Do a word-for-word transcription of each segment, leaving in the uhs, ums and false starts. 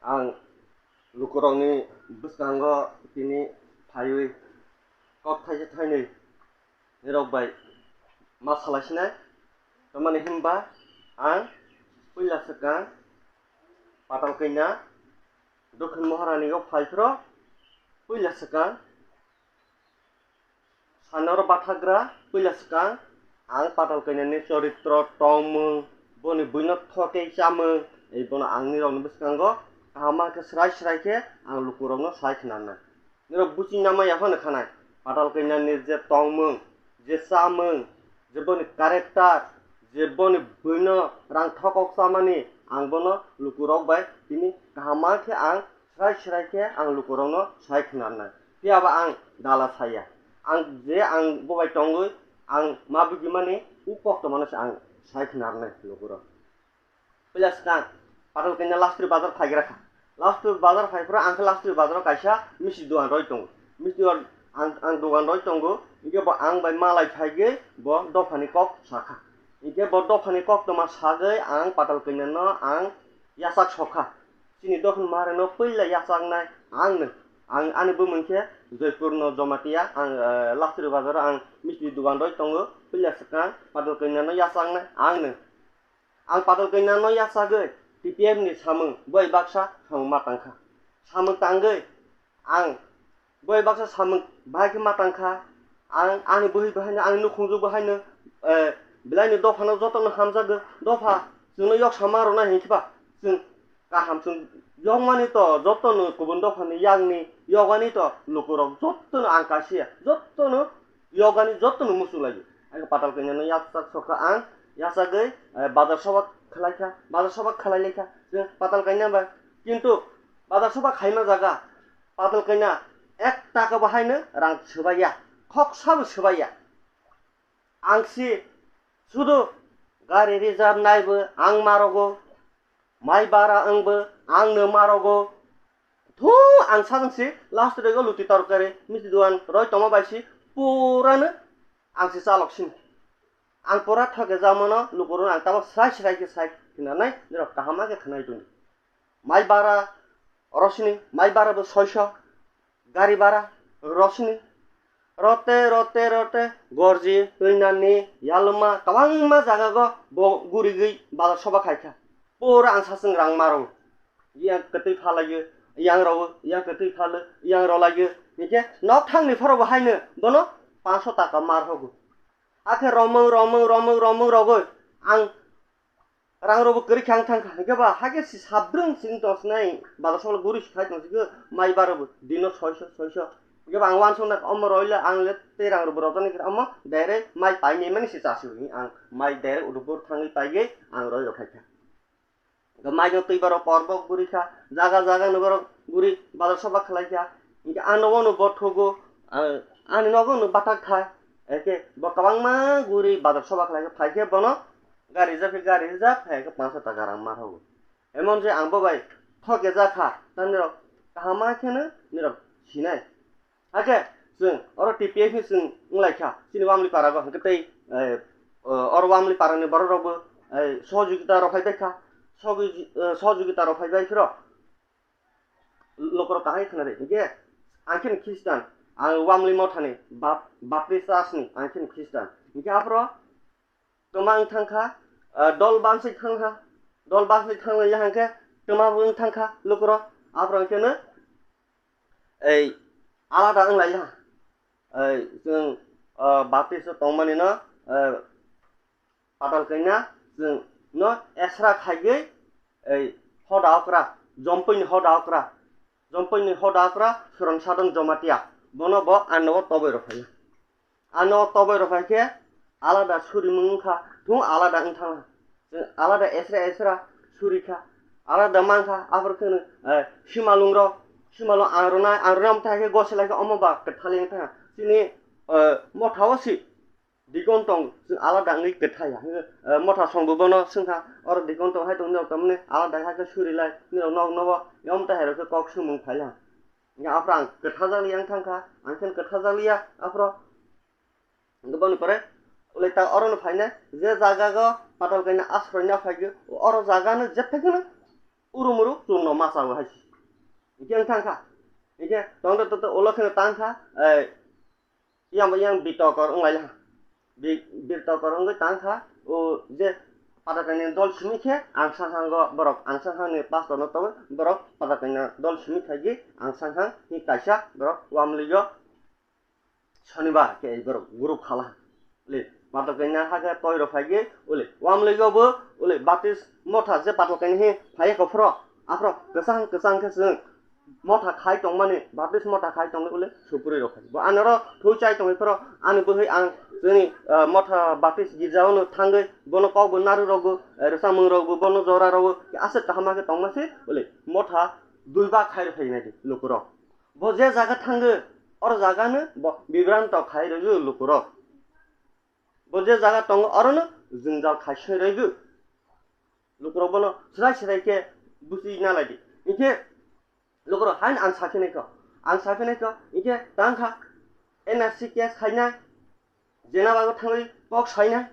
Ang lukurokni bwskango tini phaiwi kok thaisa thainwi nirok bai ma salaisinai. Tamani hinba ang puila swkang Patal Kanya Dokhin Maharani o phaiphro puila swkang Sanoro bathagra puila swkang ang Patal Kanyani choritro tongmung, boni buino thokei chamung, ei bono ang nirokni bwskango kaham khe srai srai khe ang lukurokno sai khnarnai. Nirok buching nama yaphano khanai, Patal Kanyani je tongmung, je chamung, je boni character, je boni buino rang thokok chamani, ang bono lukurok bai tini kaham khe ang srai srai khe ang lukurokno sai khnarnai. Phiya ba ang dala saya. Ang je ang bobai tongwi ang ma bugimani u koktoma no se ang sai khnarnai lukurok. Puila swkang Patal Kanya Lastri bazar phaigra kha. Lastri bazar phaiphra ang khe Lastri bazaro kaisa misti dogan roi tongo. Misti dogan ang, ang dogan roi tongo. Hinkhe bo ang bai malai phaigwi bo dophani kok sakha. Hinkhe bo dophani koktoma sagwi ang Patal Kanya no ang yachak sokha. Chini Dokhin Maharani no puila yachaknai ang no. Ang ani bumung khe Joypur no Jamatia, ang, eh, Lastri bazaro ang misti dogan roi tongo. Puila swkang Patal Kanya no yachaknai ang no. Ang Patal Kanya no yachagwi T P F ni samung bai baksa samung ma tangkha. Samung tangwi ang bai baksa samung bahai khe ma tangkha. Ang ani bwrwi bahaino, ani nukhungjwk bahaino, eh, belai ni dophano jotono hamjagwi dopha chwngno yok sama rwna hinkhe ba chwng kaham chwng yokmani to jotono kubun dophani yakni yokani to lukurok jotono ang kaisa jotono yokani jotono muchunglaio. Ang Patal Kanya no yachak sokha ang yachagwi, eh, bazar soba khwlaikha, bazar soba khwlailaikha. Chwng Patal Kanya ba kintu bazar soba khaima jaga Patal Kanya ek taka bo haino rang swbaiya, khoksa bo swbaiya. Ang si sudu gari reserve naibo ang marogo, mai bara wngbo ang no marogo. Thu ang sajang si last rego luti torkari misti dogan roi tongma bai si purano ang si chalok sini. Ang pura thoke jamano lukurun ang tamo srai srai khe sai khnanai nirok kaham khe khnai tongdi. Mai bara rosini, mai bara bo soiso, gari bara rosini. Rote, rote, rote, gorji, twinani, yalma, kwbangma jaga go bo gurigwi bazar soba khaikha. Pura ang sasung rang maro. Yang kwtwi phalaio, yang rao, yang kwtwi phalo, yang rolaio. Hinkhe nok thangni phoro bo haino bono panso taka mar hogo. Akhe romong, romong, romong, romong rogoi ang rang rokbo kwrwi khe ang thang kha, hinkhe ba hakhe si sabrwng sini tong sinai, bazar sokla guri si khai tong sikhe, mai bara bo dino soiso, soiso. Hinkhe ba ang uansuk nai, omo roila ang le tei rang rokbo rojak nai khe, omo direct mai pai nai mani si chasi hini ang, mai direct Udupur thangwi paigwi ang roi rok khai kha. Hinkhe mai no twi borok por bo guri kha, jaga jaga no borok guri bazar soba khlai kha. Hinkhe ano bono bo thugo, ah, ani nogo no bathak kha. Hinkhe bo kwbangma guri bazar soba khlai kha, phai khe bono gari reserve khe gari reserve phai khe panso taka rang ma hogo. Emon je ang bo bai thoke ja kha, ta nirok kaham ma khe no nirok sinai. Hakhe chwng oro T P F ni chwng wng lai kha, chini Wamli para go hwnkhe tei, eh, oro Wamli para ni borok rok bo, eh, sohojogita rok phai bai kha, sohojogita rok phai bai phiro. Lukurok kahai khna di. Hinkhe ang khe Khristan, ang Wamli mothani, Bap-, Baptist church ni ang khe Khristan. Hinkhe aphro twma wng thang kha, ah, dol bansik thang kha, dol bansik thang ya hwnkhe twma bo wng thang kha lukurok. Aphro hwnkhe no ei alada wng lai ha. Ei chwng, ah, Baptist tongmani no, eh, Patal Kanya chwng no esra khaigwi ei hoda okra, Jompui ni hoda okra, Jompui ni hoda okra Suran Sadon Jomatia, bono bo ano o toboi rok phai. Ano o toboi rok phai khe alada surimung wngkha, thung alada wng thang kha. Chwng alada esra esra suri kha, alada man kha, aphor khe no, eh, simalung rok, simalung ang rwnai, ang rwnai omo thai khe gose lai khe omo ba kwthali wng thang kha. Chini, eh, motha o si Dikon tong, chwng alada wngwi kwthai ya. Eh, motha songbo bono swngkha, oro dikon tong hai tong, nirok tamni alada hai khe suri lai, nirok nok nogo, yom ta hai rok khe kok swngmung phai lai. Hinkhe aphro ang kwtha jak liya wng thang kha, ang khe kwtha jak liya, aphro. Hinkhe boni pore, ulai ta oro no phainai, je jaga go Patal Kanya asroi na phai khe, oro jaga no je phai khe no, Uru muru chwngno ma chao hai se. Hingke wng thang kha. Hingke tongdo toto ulo kheno tang kha. Yang bo yang bitokor wng lai ha. Bi-, bitokor wngwi tang kha. O je Padakai ni dol simi khe ang sanghang go borok, ang sanghang ni pastor no tongwi borok Padakai ni dol simi khaigi ang sanghang ni kaisa borok wamli go. Shonibar khe borok group khala. Ule, Patal kaina hakhe toi rok phaigwi, ule, wamlego bo, ule, Baptist motha je Patal kaina he phaiya kho phro, aphro kwchang kwchang khe chwng motha khai tongmani, Baptist motha khai tongmani, ule, supuri rok phai. Bo anoro thui chai tongwi phro, ani bwhwi ang chini, ah, motha Baptist girja ono thangwi, bono kok bo naru rogo, eh, rwchapmung rogo, bono jora rogo, aswk kaham khe tongma se, ule, motha duiba khai rw phai nai di lukurok. Bo je jaga thangwi, oro jagano bo bibranto khai rwgwi lukurok. Bo je jaga tongo, orono jwngjal khai soi rwgwi. Lukurok bono swrai swrai khe buchi na lai di. Hinkhe lukurok haino ang sa phinai kho. Ang sa phinai kho, hinkhe tang kha N R C case khainai, jena bago thangwi kok sainai.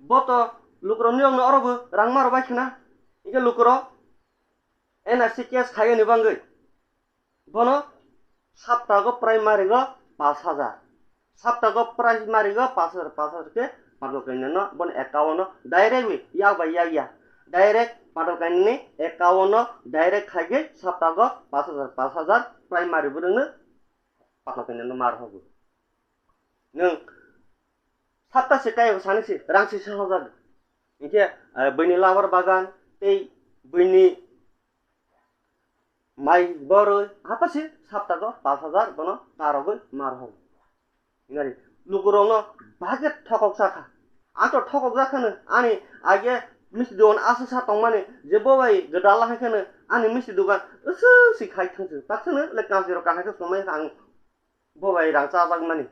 Bo to lukurok niyokno oro bo rang ma rw bai khna. Hinkhe lukurok N R C case khaiyani bangwi bono saptago primary go pash hajar, saptago primary go pash hajar, pash hajar khe Patal Kanya no bono account no direct wi yak bai yak ya, direct Patal Kanya ni account no direct khaigwi saptago pash hajar, pash hajar primary bwrwng no Patal Kanya no mar hogo. Nwng sapta se kai sani se rang se sahajak. Hinkhe, eh, buini labar bagan tei buini mai boroi hapasi saptago pash hajar bono karogwi mar hogo. Hinari lukurokno bahai khe thokok sakha. Ang to thokok jakhano ani age misti dogan aswk sa tongmani je bo bai gwdal hai kheno ani misti dogan aswk si khai thangsi. Taksano le kansi rok kahai khe sumai ang bo bai rang chajakmani.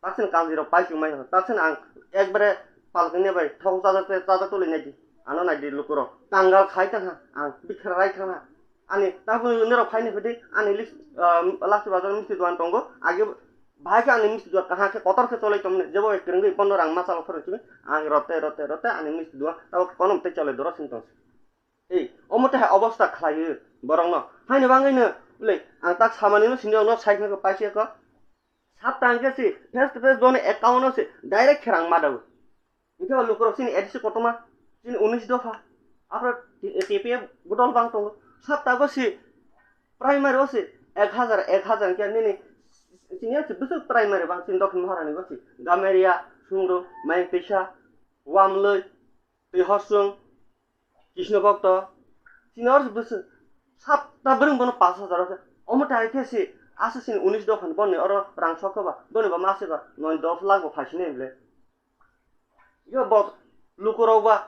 Taksano kansi rok pai sumai, taksano ang ekbare palkani bai thok chajak chajak tuli nai di. Ano nai di lukurok kangal khai tangha, ang bikha rai tangha. Ani tabuk nirok phaini phidi ani lis-, ah, Lachi Bazar misti dogan tongo. Age bahai khe ani misti dogan kaham khe kotor khe cholai tongmani. Jebo bai kwrwngwi bono rang masa rok phano simi ang rote rote rote ani misti dogan tabuk konom tei cholai doro sing tong. Ei, omo tei hai obosta khlaiwi borokno. Haino bangwino, ule, ang tak samani no sini no sai khna paisi ko. Sapta hwnkhe si face to face bono account no si direct khe rang ma dago. Hwnkhe o lukurok chini A D C kotorma, chini unis dopha. Aphro T P F bodol bang tongo. Sapta go si primary o si ek hajar, ek hajar hwnkhe nini chini yang si bwswk primary bang chini Dokhin Maharani go si. Gameria, Sungru, Maingpisa, Wamlwi, Twi Horsung, Krishna Bhakta, chini oro bwswk sapta bwrwng bono pash hajar o khe. Omo tai khe se aswk chini unis dophan boni oro rang sok khe ba, boni ba mase ba noi dos lakh bo phai sinai bwle. Yo bo lukurok ba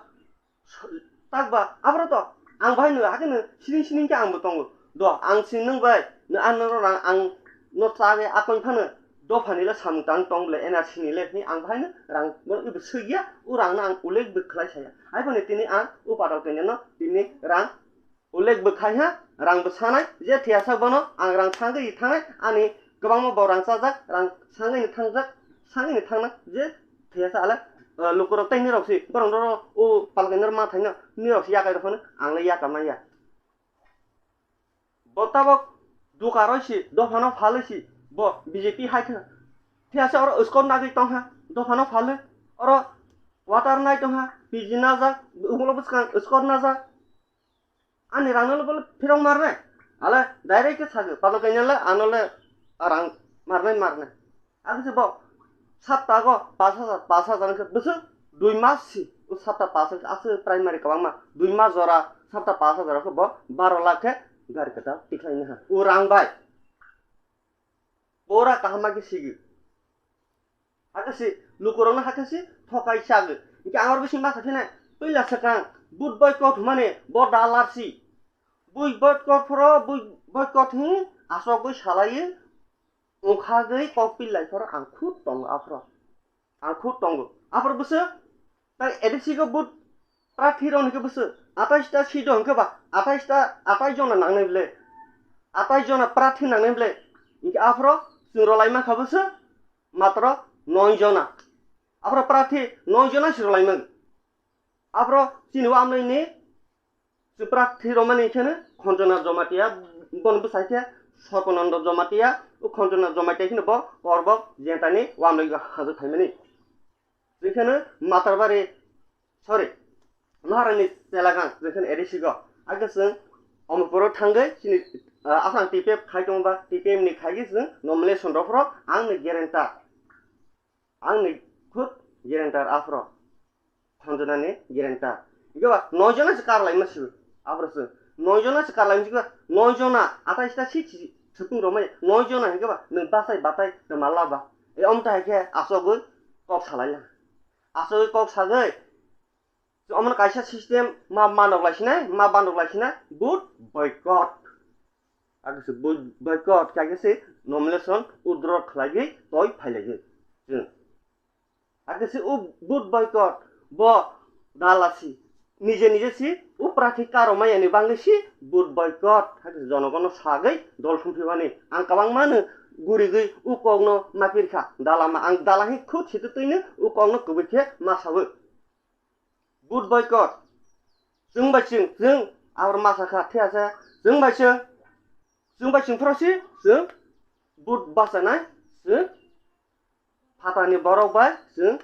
tak ba abro to ang bahai no hakhe no sining sining khe ang bo tongo. Do ang sini nwng bai no ano rang ang no chagwi akon phano dophani le samung tang tong bwle N R C ni le hwnwi ang bahaino rang bono ibo swiya, o rangno ang ulik bo khlai saya. Hai phano tini ang o Patal Kanya no tini rang ulik bo khai ha, rang bo sanai, je thiyasa bono ang rang sangwi thangnai, ani kwbangma bo rang chajak, rang sangwi ni thangjak, sangwi ni thangnai, je thiyasa ale, eh, lukurok tei nirok si, borok no o Patal Kanya no ma thaino nirok si yakai rok phano ang le yakam manya. Bo tabok duka roi si, dophano phalwi si, bo B J P hai kha. Phiya se oro skor nagwi tongkha, dophano phalwi. Oro water nai tongkha, P G najak, ulo bwskang skor najak. Ani rangno le bole phirok marnai. Ale direct khe sagwi, Patal Kanya le ano le rang marnai marnai. Ang se bo saptago pash hajar, pash hajar wngkhe bwswk dui mas si, o sapta pash hajar aswk primary kwbangma, dui mas jora sapta pash hajar wngkhe bo baro lakh khe gari kwtal tikhlaina ha. O rang bai pura kaham ma khe sigi. Hakhe si lukurokno hakhe si thokai chagwi. Hinkhe ang oro bising ma kha phinai, puila swkang vote boycott hwnmani bo dalar si. Vote boycott phoro, vote boycott hwn aswkgwi salaiwi Wngkhagwi kok pil lai phoro ang khud tongo aphro. Ang khud tongo. Aphro bwswk, tai A D C go vote prathi rok hwnkhe bwswk, atais ta seat o hwnkhe ba, atais ta, atais jona nangnai bwle. Atais jona prathi nangnai bwle. Hwnkhe aphro chwng rwlai mankha bwswk, matro noi jona. Aphro prathi noi jona se rwlai mano. Aphro chini o amnai ni Chwng prathi romani khe no Khonjona Jamatia, bono bwsai khe Sorbananda Jamatia, o Khonjona Jamatia khe no bo Korbok Jentani wamlai hajak phaimani. Chwng khe no Matarbari, sorry, Noharani Selagang, chwng khe no A D C go. Age chwng Omorpuro thangwi chini, ah, aphang T P F khai tongba, T P F ni khai khe chwng nomination rok phro ang ni guarantee. Ang ni khud guarantee aphro. Khonjonani guarantee. Hingke ba noi jona se karlaima sibo. Aphro se noi jona se karlaima sibo. Noi jona atai sita si si sepung romai. Noi jona hingke ba nwng basai batai twma laba. E omta hai khe asogwi kok salai lang. Asogwi kok sagwi. Omono kaisa system ma manok lai sinai, ma bandok lai sinai. Vote boycott. Age se vote boycott, kage se nomination withdraw khlaigwi toi phailaigwi. Chwng. Age se o vote boycott, bo dalasi, nije nije si o prathi karomai yani bangwi si vote boycott, hake se jonogono sagwi dol thumphimani. Ang kwbangmano gurigwi o kokno mapirkha, dalama, ang dala hi khud sitwtwino o kokno kwbwi khe ma sawi. Vote boycott. Chwng bai chwng, chwng abor masa kha, thik ase? Chwng bai chwng, chwng bai chwng phoro si, chwng vote bachanai, chwng phatani borok bai chwng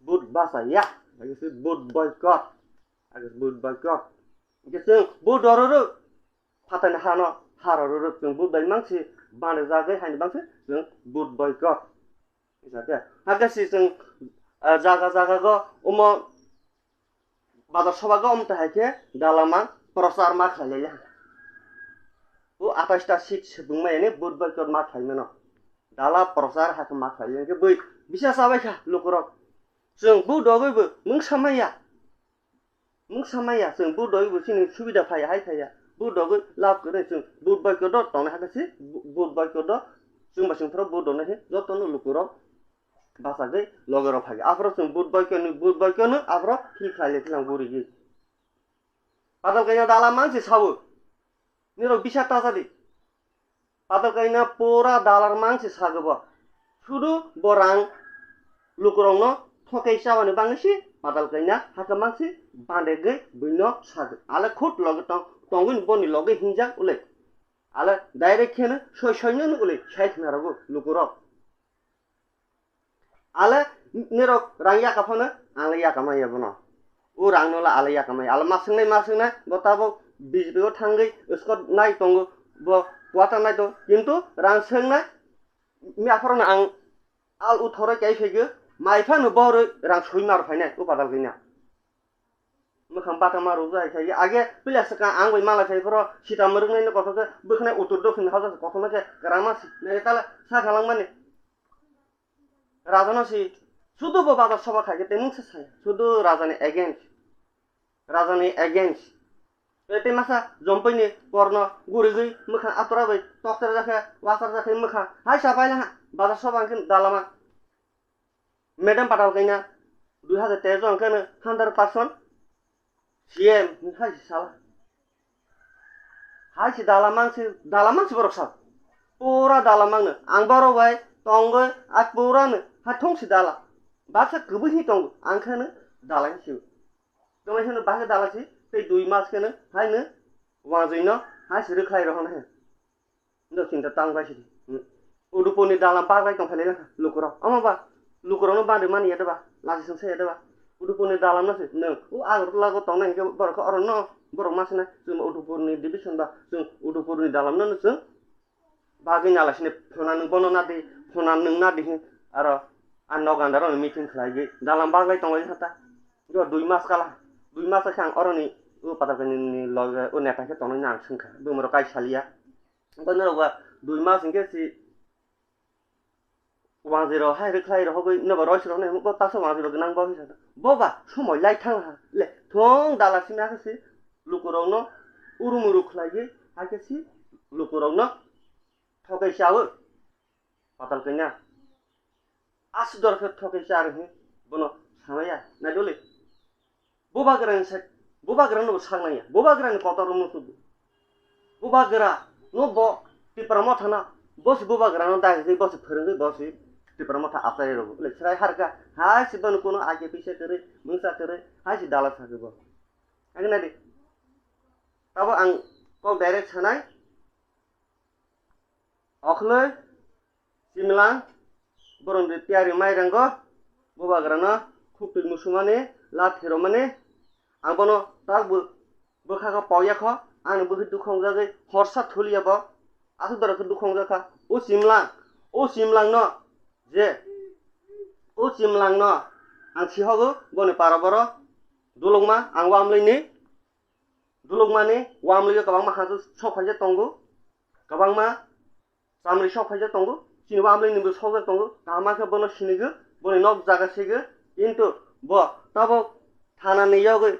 vote bachaya. Age se vote boycott. Age se vote boycott. Hingke chwng vote rw rw, phatani hano ha rw rw, chwng vote bai mangsi, bani jagwi haini bangsi, chwng vote boycott. Hake si chwng, ah, jaga jaga go omo bazar soba go omo hai khe dalama prochar ma khlai ya. O atais ta seat swbung mai ni vote boycott ma khlai mano. Dala prochar ha khe ma khlai ya. Hingke bui bisa chabai kha lukurok. Chwng vote dogwi bo mungsa maya. Mungsa maya, chwng vote dogwi bo chini subida phaiya, hai phaiya. Vote dogwi lab kwrwi chwng vote boycott o tongnai hakhe se vote boycott o chwng bai chwng phoro vote donai khe jotono lukurok bachagwi loge rok phai. Aphoro chwng vote boycott ni, vote boycott no aphoro thik khlai le thang gurigwi. Padal kaina dala mansi sabu. Nirok bisa ta jadi. Padal kaina pura dalar mangsi sagwi bo. Sudu bo rang lukurokno thokai chabani bangwi si padal kaina hake mangsi bandegwi buino sagwi. Ale khut loge tong, tongwini boni loge hinjak ulai. Ale direct kheno soi soino ulai sai khna rogo lukurok. Ale nirok rang yaka phano, ang le yaka maya bono. O rang no le ale yaka maya. Ale ma swngnai, ma swngnai, bo tabok B J P o thangwi skot nai tongo, bo quarter nai tongo. Kintu rang swngnai, mi aphoro no ang al uthoroi kai phaigo, mai phano boroi rang soi mar phainai, o padal khaina. Mwkhang batama rwjak hai khe, age pila swkang ang bai malai phai phoro sita mwrwknai no kothok khe bwkhnai uttor dokhin hajak kothoma khe kwrangma si nai tala sa khalangmani. Raja no si sudu bo bazar soba khai khe tei mungsa saya. Sudu raja ni against. Raja ni against. Tei, tei masa jompoi ni korno gurigwi mwkhang atora bai tokter jakhe, wasar jakhe mwkhang. Hai sa pai na ha. Bazar soba hwnkhe dalama. Madam Patal kaina dui hazar teis o hwnkhe no hundred percent C M hai se sala. Hai se dala mangsi, dala mangsi borok sa. Pura dala mangno. Ang borok bai tongwi a pura no ha thong si dala. Baksa kwbwi hi tongo. Ang khe no dala hi si. Tongwi hino bahai dala si tei dui mas khe no hai no wanjwi no hai se rwkhlai rohorna he. Ndo chinta tang bai sidi. Udupurni dalam bagwi tong phai lai lukurok. Omo ba lukurokno bandi mani ya deba, lachi songsa ya deba. Udupurni dalam no se nwng u Agartala go tongnai hwnkhe borok khe oro no borok ma sinai. Chwng Udupurni division ba chwng Udupurni dalam no chwng bagwi nala sini phona nwng bono nadi, phona nwng nadi hin aro a nok andaro meeting khlai gwi dalam bagwi tong lai hata. Go dui mas kala, dui mas khe ang oroni u Patalkani ni loge u neta khe tongnai no ang swngkha. Bumrok kai saliya. Omo norok ba dui mas hwnkhe si wanjwi rok hai rwkhlai rohogwi nobo roisi rok nai bo taksa wanjwi rok gwnang bo hinsa bo ba somoi lai thang ha le thung dala simi hakhe si lukurokno urum uru khlaiwi hakhe si lukurokno thokai chawi Patalkanya. Aswk dor khe thokai cha rwngkhe bono sanaya. Naidole. Bubagrani sak, bubagrano bo sak nangya. Bubagrani kotor wngno tubu. Bubagra no bo Tipra Motha na, bo se bubagrano dagigwi, bo se phwrwngwi, bo se Tipra Motha achai rogo. Bole chwrai harka, hai se bono kuno age pisa kwrwi, mungsa kwrwi, hai se dala sakhe bo. Ang naidi. Tabo ang kok direct sanai. Okhlwi Chimlang borokni tiyari mairango bubagrano khuktwi musumani lathi romani ang bono tak bo bwkha khe pawya kho, ani bwkha dukha wngjagwi horsa thuliya bo aswk dora khe dukha wngjak kha. O Chimlang, o Chimlangno je, o Chimlangno ang sihogo boni para borok dulukma ang wamlwini dulukmani wamlwio kwbangma hachwk sok phaijak tongo, kwbangma chamri sok phaijak tongo, chini wamlwini bo sokjak tongo, kaham khe bono sinigo, boni nok jaga sigo, kintu bo tabok thanani yogwi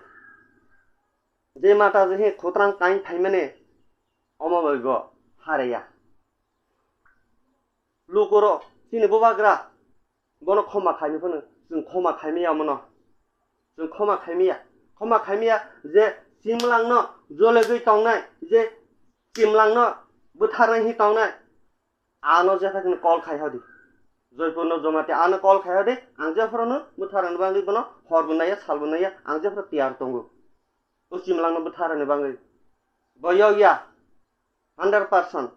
je mata je he khutrang kain phaimani omo bai bo haraya. Lukurok chini bubagra bono khoma khaini phano chwng khoma khaimaya omono. Chwng khoma khaimaya. Khoma khaimaya je Chimlangno jolegwi tongnai, je Chimlangno bwtharnai hi tongnai. Ano jepha khe call khai hodi. Joypurno Jamatia ano call khai hodi. Ang jephorono bwtharnani bagwi bono hor bo naiya, sal bo naiya. Ang jephoro tiyar tongo. O Chimlangno bwtharnani bagwi. Bo yokya. Hundred percent.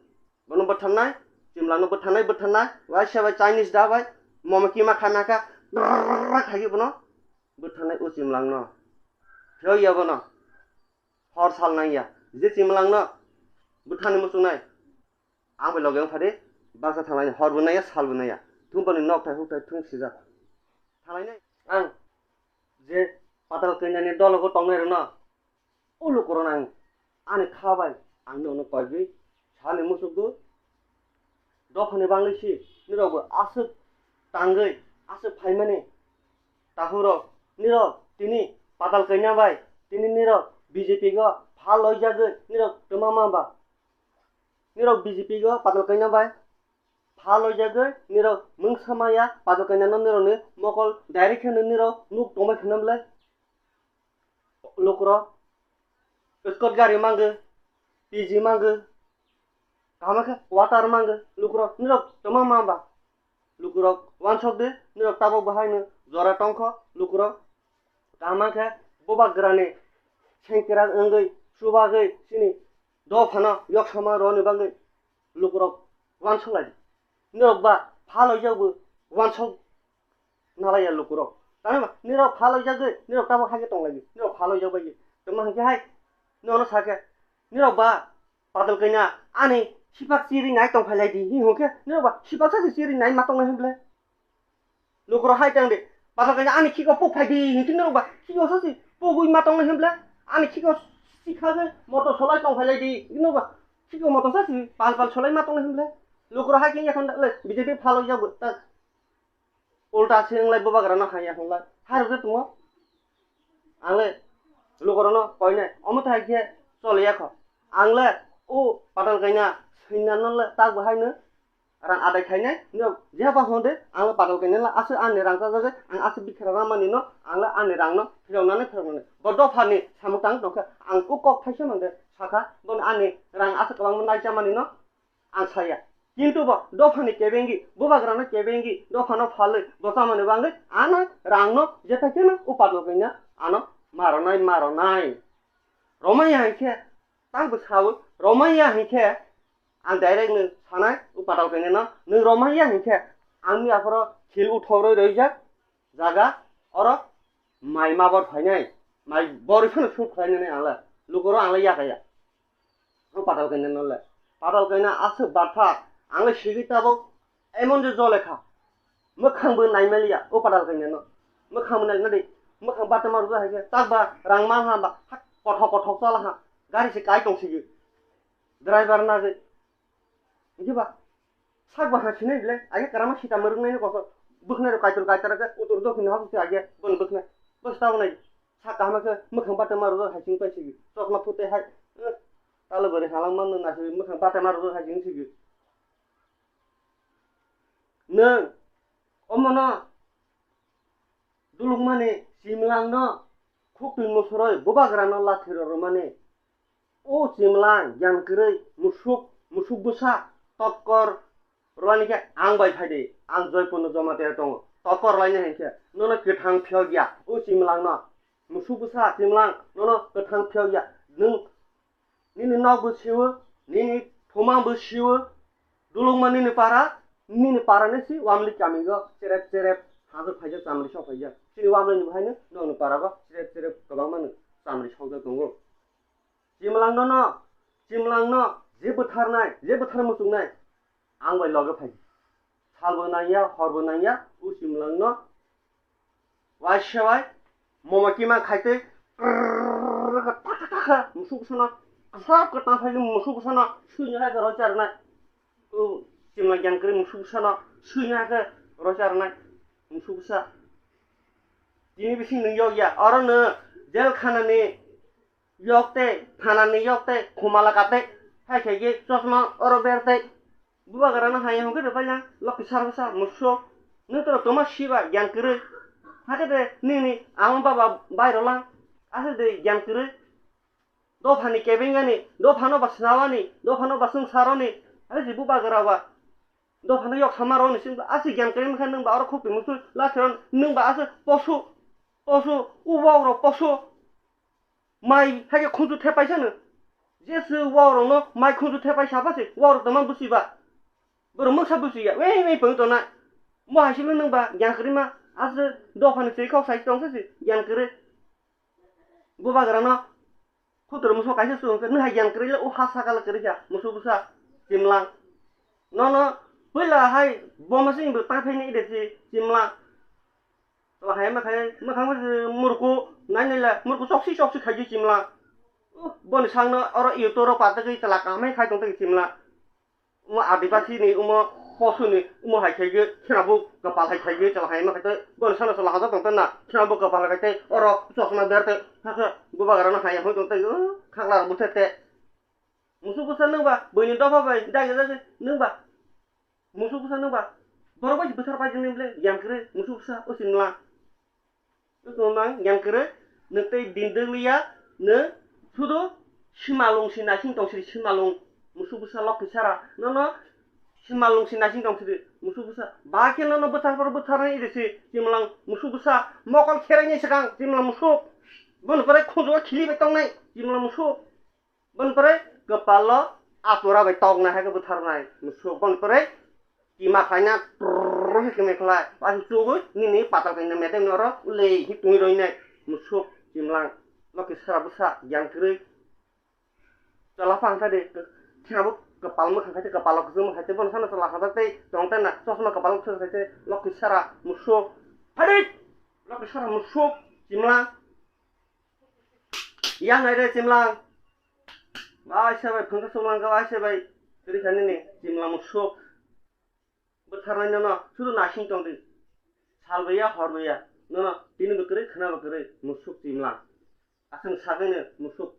Bono bwtharnai, Chimlangno bwtharnai, bwtharnai, waisa bai Chinese da bai, momo kima kha naka, brrrr khaigwi bono bwtharnai o Chimlangno. Phiyokya bono, hor sal nangya, je Chimlangno bwtharni muchungnai, ang bai loge wngphadi, baksa thanglaini, hor bo naiya, sal bo naiya, thung boni nokthai hukthai thung sijak. Thanglainai ang je Patal Kanyani dologo tongnai rwno, o lukurok ang ani kha bai ang nono koigwi sani muchukgo. Dophani bangwi si nirokbo aswk tangwi aswk phaimani tahurok nirok tini Patal Kanya bai tini nirok B J P go pha loijagwi nirok twma ma ba. Nirok B J P go Patal Kanya bai pha loijagwi nirok mungsa maya Patal Kanya no nirokni mokol direct khe nirok nuk tongbai khna bwle. Lukurok Scooty gari mangwi, P G mangwi, kaham khe water mangwi, lukurok nirok twma ma ba. Lukurok wansok di, nirok tabok bo haino jora tongkho, lukurok kaham khe bubagrani sengkrak wngwi, chubagwi, chini dophano yoksama rwni bagwi lukurok wansok lai di. Nirok ba pha loijak bo wansok nalaiya lukurok. Tamni ba nirok pha loijagwi, nirok tabok haikhe tonglaidi. Nirok pha loijak bai. Tongma hinkhe hai, nono sakhe, nirok ba Patal Kanya ani sipak chiri nai tongphai laidi. Hi hwnkhe, nirok ba sipak sa se chiri nai ma tongnai hwnble. Lukurok hai tang de, Patal Kanya ani khiko puk phai di, hinkhe nirok ba khiko sa se pugwi ma tongnai hwnble. Ani khiko sikha se motor solai tongphai laidi. Nirok ba khiko motor sa se pal pal solai ma tongnai hwnble. Lukurok hai khe yakhon le B J P pha loijak bo. Ta Ulta se wnglai bubagrano haya hwnlai. Hai rwkhe tongmo. Ang le lukurokno koinai. Omo tai khe choliya kho. Ang le o Patal Kanya swinnano le tak bo haino rang adai khainai. Nirok jeba hwnde ang le Patal Kanya le aswk ani rang chajagwi ang aswk bikhara ramani no ang le ani rang no phiroknani phiroknani. Bo dophani samung tang tongkhe ang o kok thaisa mande sakha bono ani rang aswk kwbangma naichamani no ang saya. Kintu bo dophani kebengwi, bubagrano kebengwi, dophano phalwi, bo chamani bagwi ano rangno jeta kheno o Patal Kanya ano maronai, maronai. Romaya hinkhe, tang bo sao, romaya hinkhe, ang direct no sanai, o Patal Kanya no, nwng romaya hinkhe, ang ni aphoro khil uthorwi roijak, jaga, oro mai mabor phainai, mai borwi phano shoot khlainani ang le, lukuro ang le yakaya. O Patal Kanya no le, Patal Kanya aswk batha, ang le sigwi tabuk emon je jole kha, mwkhang bo naimaliya o Patal Kanya no, mwkhang bo naimali, mwkhang batama rwjak hai khe, tak ba rang man ha ba, hak kothok kothok chala ha, gari se kai tong sigi, driver nagwi, Hinkhe ba, sak bahai sinai bile, age kwrama sita mwrwknaino kok bwkhnai rok kaitor kaitor khe utor dokhin hap se age boni bwkhnai. Bwswk tabuk nai sak kaham khe mwkhang batama rwjak hai sini paisigi. Chosma phutai hai, eh, talo bwrwi halang manno naisingwi mwkhang batama rwjak hai sini sigi. Nwng omono dulukmani Chimlangno khuktwi musuroi bubagrano lathi rw rwmani. O Chimlang, giyan kwrwi, musuk, musuk bwsa, tokkor rwlaini khe ang bai phai di, ang Joypurno Jamatia tongo. Tokkor rwlaini hinkhe nono kwthang phiyok ya, o Chimlangno. Musuk bwsa, Chimlang, nono kwthang phiyok ya. Nwng Nini nok bo siwo, nini thuma bo siwo, dulungma nini para, nini para ni si wamli kami go cherep cherep hajak phaijak chamli sok phaijak. Chini wamli ni bahai no nokni para go cherep cherep kwbangma no chamli sokjak tongo. Chimlang no no, chimlang no je bwtharnai, je bwthar muchungnai, ang bai loge phai. Salbo nangya, horbo nangya, o chimlang no waisa bai momo kima khaitwi taka taka musuk sana, asap kwtang khaitwi musuk sana, suina hai khe rocharnai. O chimlang gyang kwrwi musuk sana, suina hai khe rocharnai musuk sa. Tini bising nung yok ya, oro no jel khana ni yok tei, thana ni yok tei, khumala ka tei, hai khe ye chosma oro ber tei. Bubagra no hai hwnkhe rwbai lang, lokhi sar bwsa, musuk. Nwng toro tongma siba, gyan kwrwi. Hakhe de nini ama baba bai rw lang, aswk de gyan kwrwi. Dophani kebengani, dophano ba snawani, dophano ba swngcharoni, hakhe se bubagra ba. Dophano yok sama rwni sing aswk gyan kwrwi wngkha nwng ba oro khuk twi musuk lakhirok nwng ba aswk posu, posu, u wok rok posu. Mai hakhe khunju thepai sano. Jesu wao rokno mai khunju thepai sapa se, wao rok tongma busi ba. Borok mungsa busi ya, wei wei pung tona. Mo hai silo nung ba, gyan kwrwi ma, aswk dophani twi kok sai tong se, gyan kwrwi. Bubagra no, khutur muso kaisa su, nung hai gyan kwrwi le, o ha sakal kwrwi kha, musu busa, chimlang. Nono, puila hai, boma sing bo ta phaini ide si, chimlang. Chwla hai ma khai, mwkhang murku, nai nai la, murku choksi choksi khai di chimla. Uh, boni sangno oro YouTube ro patagwi chwla kaham khai tong tong chimla. Omo Adibasi ni, omo posu ni, omo hai khai ge, khena bo kapal hai khai ge, chwla hai ma khai tei, boni sangno chwla hajak tong tong na, khena bo kapal hai khai tei, oro chosma ber tei, hakhe bubagra no hai hoi tong tei, uh, khakla rok buthe te. Musu bwsa nung ba, buini dopha bai, dagi dagi nung ba. Musu bwsa nung ba. Borok bai bwsar pai jeng ble, yang kre, musu bwsa, o sin mla. O sin mla, yang kre, nung tei din dwgliya, nung sudo simalung si naising tong siri simalung, musu bwsa lok kisara, nono simalung si naising tong siri, musu bwsa. Ba khe nono bwsar por bwsar nai ide si, simlang, musu bwsa, mokol kherai ni swkang, simlang musu. Bon pore khunju khili bai tong nai, simlang musu. Bon pore kwpalo atura bai toknai hai khe bwtharnai musuk. Bon pore kima khlaina trrrr khe kima khlai. Aswk chugwi nini patal kainwi medem ni oro ulei hi tungwi roinai musuk chimlang. Loki sara bwsa yang kwrwi. Chwla phang thadi kheno bo kwpal mwkhang khai tei kwpalo kwchwng mwkhang khai tei bono sano chwla hajak tei tong tei na chosma kwpalo kwchwng khai tei loki sara musuk. Phadi! Loki sara musuk chimlang. Yang nai re chimlang. Bai se bai phangkha songlang kha bai se bai. Tiri kha nini chimlang musuk. Bwtharnai nono sudu naising tong di. Sal bai ya hor bai ya. Nono tini bo kwrwi khna bo kwrwi musuk chimlang. Aswng sagwi no musuk